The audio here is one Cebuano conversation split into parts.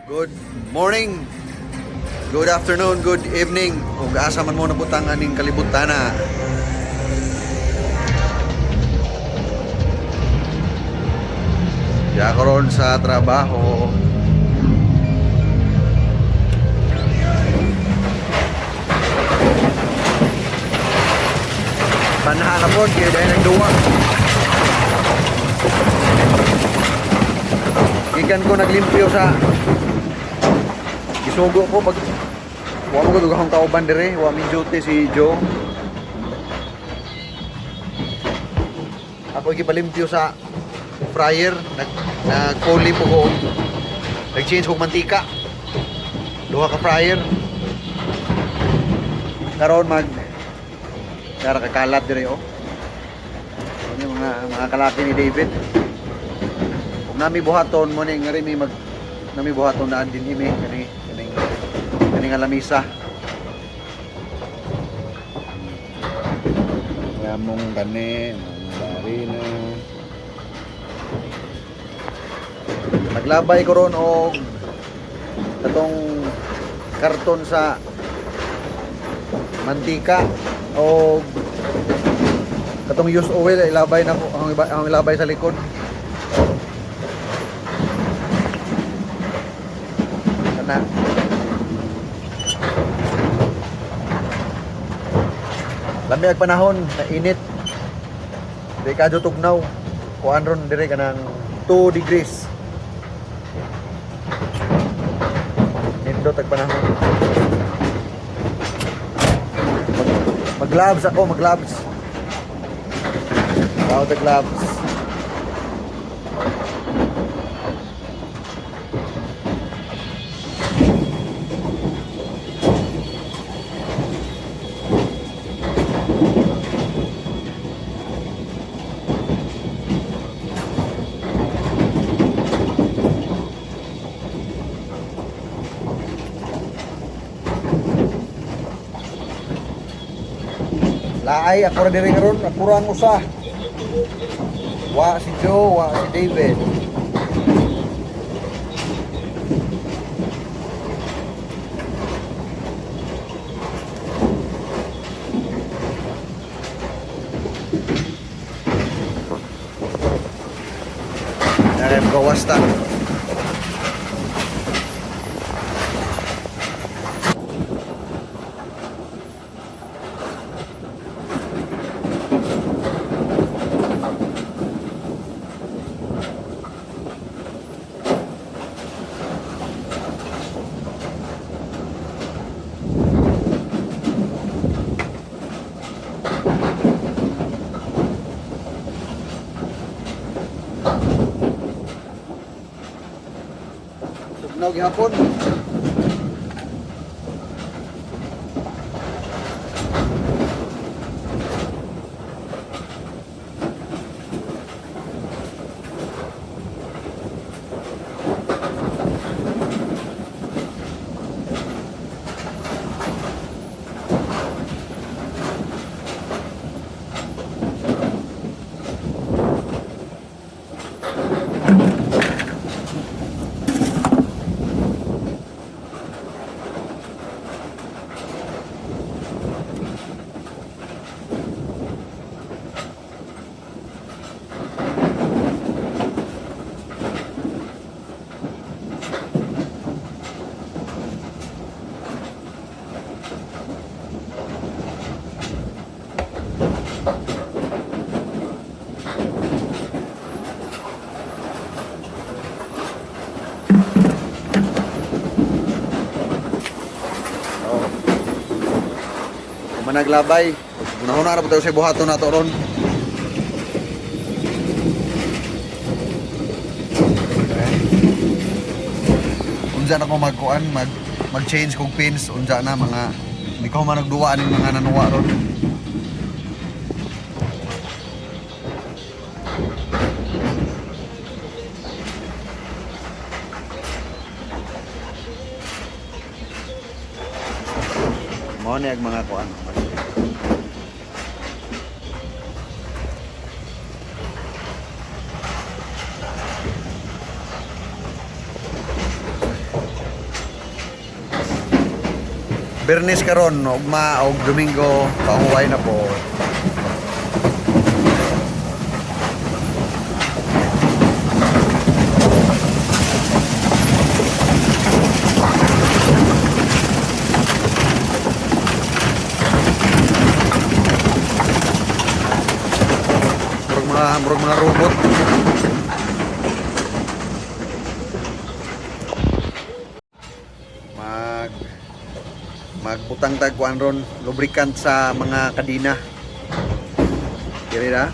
Good morning, good afternoon, good evening. Ug asa man mo nabutang aning kalibutana. Diya karon sa trabaho. Panha na po, kaya dahil nagduwa. Gikan ko naglimpyo sa gisugo ko pag wa mo ko akong kauban dire, wa min duty si Joe. Ako gipalimpyo sa fryer, nag po ko, nag-change kog mantika. Duha ka fryer. Karon mag Dara kakalat dire, oh. Ano yung mga kalaki ni David. Kung nami buhaton mo ni nga rin mi mag nami buhaton daan din himi kani kaning kaning nga lamisa. Yamong kani mga barina. Naglabay ko ron og katong karton sa mantika o katong used oil, ilabay na ko ang ilabay sa likod. Kana. Lami ag panahon, na init. Di kadyo tugnaw. Kuan ron dire kanang 2 degrees. Nindot ag panahon. Mag-gloves ako, mag-gloves. Without the gloves. Laay, ako ra diri karon, ako ra ang usa. Wa si Joe, wa si David. Narem gawas ta. Tugnaw gihapon. Oh. Managlabay. Unahuna ra po tayo sa buhaton nato ron. Unsa na ko magkuan, mag-change kog pins, unsa na mga hindi ko man nagduwa aning mga nanuwa ron. Mao ni ang mga kuan. Bernes karon, ugma og Domingo, paunguway na po. Murag mga robot. Magbutang tag kuan ron, lubricant sa mga kadina. Diri na.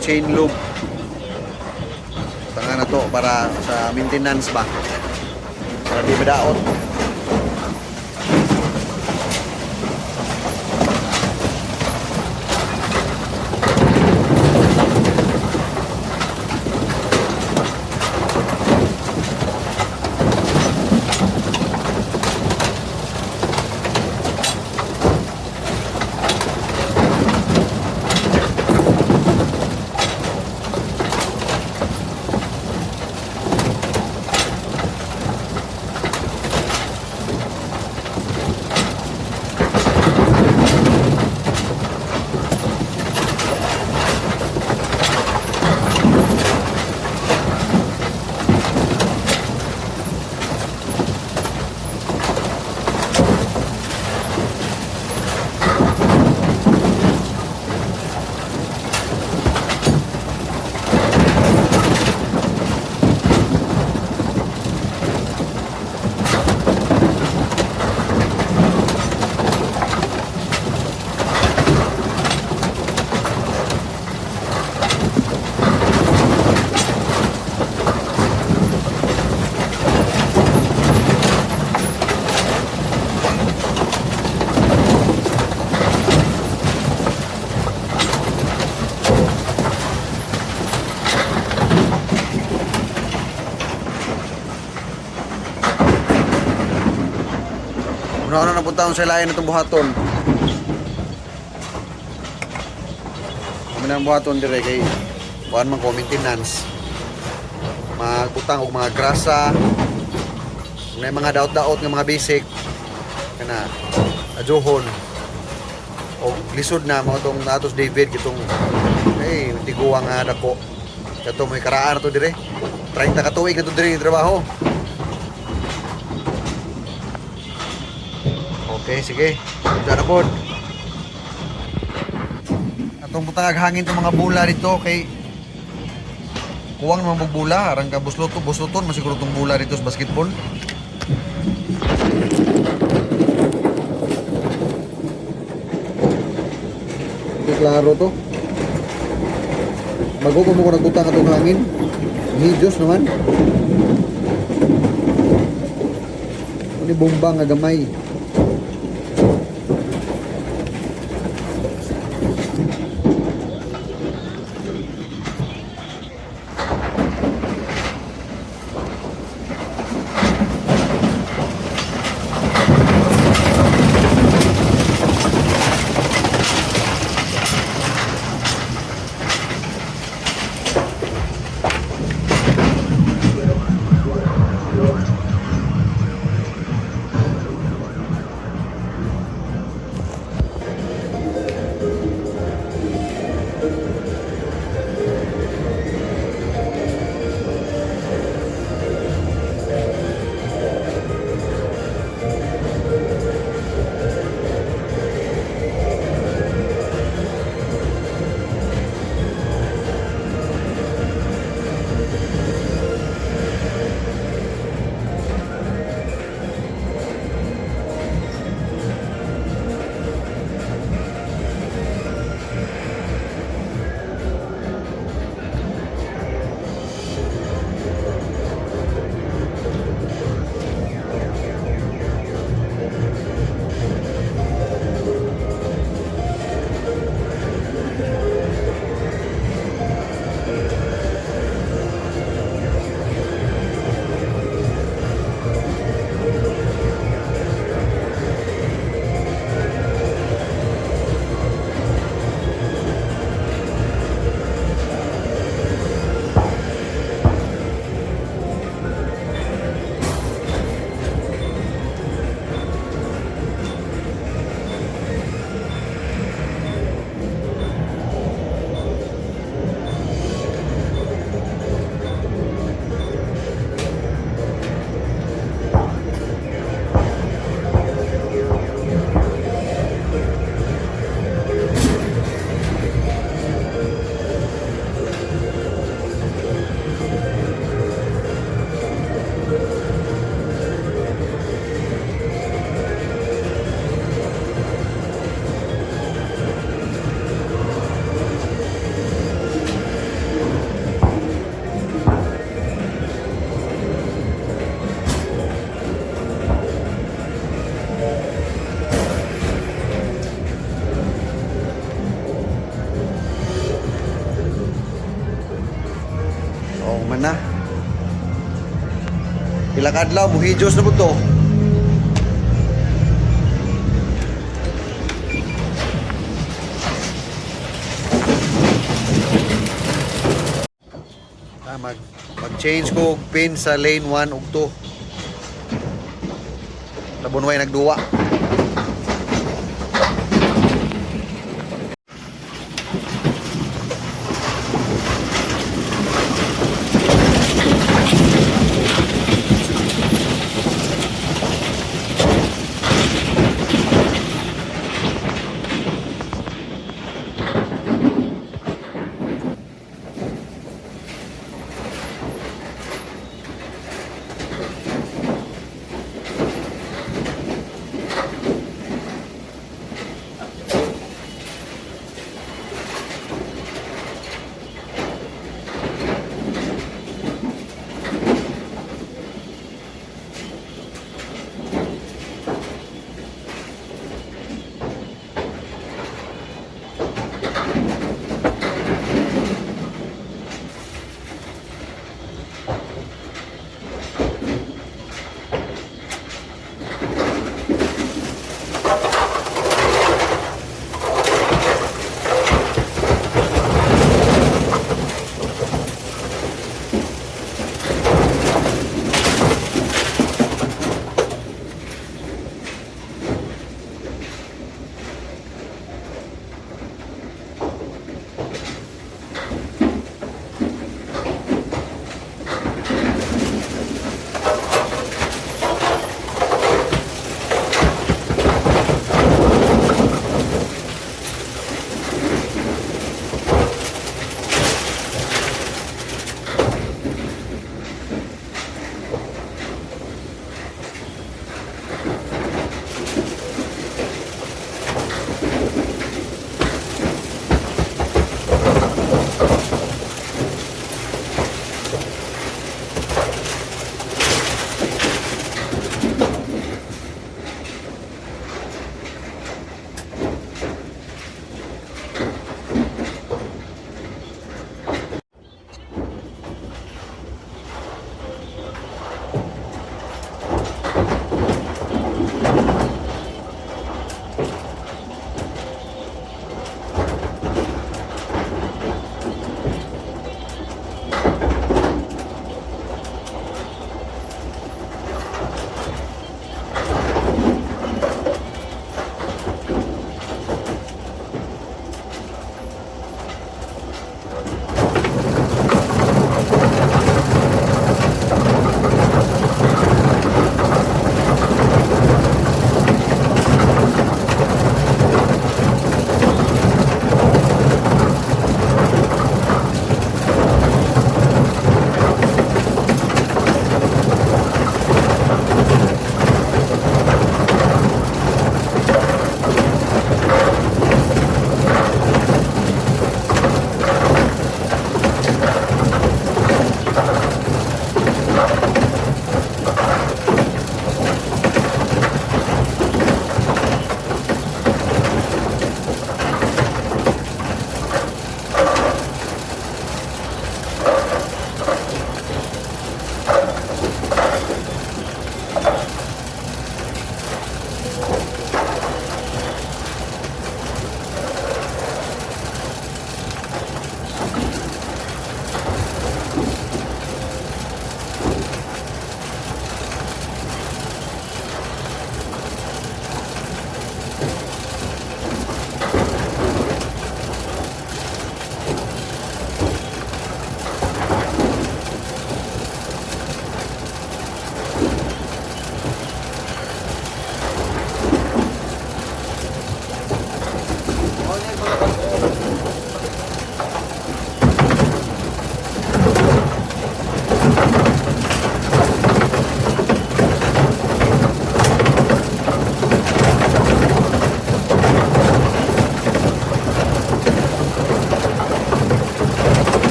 Chain lube. Tanga na to para sa maintenance ba. Para di madaot. Una-una na punta sa lain na itong buhaton. Kami na ang buhaton dire kay buwan man ko maintenance. Magbutang og mga grasa, may mga daot-daot nga mga basic kana ajohon og lisod na mao tong Atos David kitong eh tiguang nga dako kato may karaan na to dire, 30 ka tuig na to dire yung trabaho. Okay, sige. Diyan na pod. Atong butang hangin tong mga bula dito kay kuwang naman mong bula, arang ka busloto, busloton masiguro tong bula dito sa basketball. Ito klaro to. Bago ko mo ko nagbutang atong hangin. Hijos naman. Ano bomba nga gamay. Oo man na. Pila ka adlaw muhijos na pud to. Ah, mag-change ko og pin sa lane 1 ug 2. Labonway nagduwa.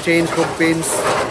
Change kog pins.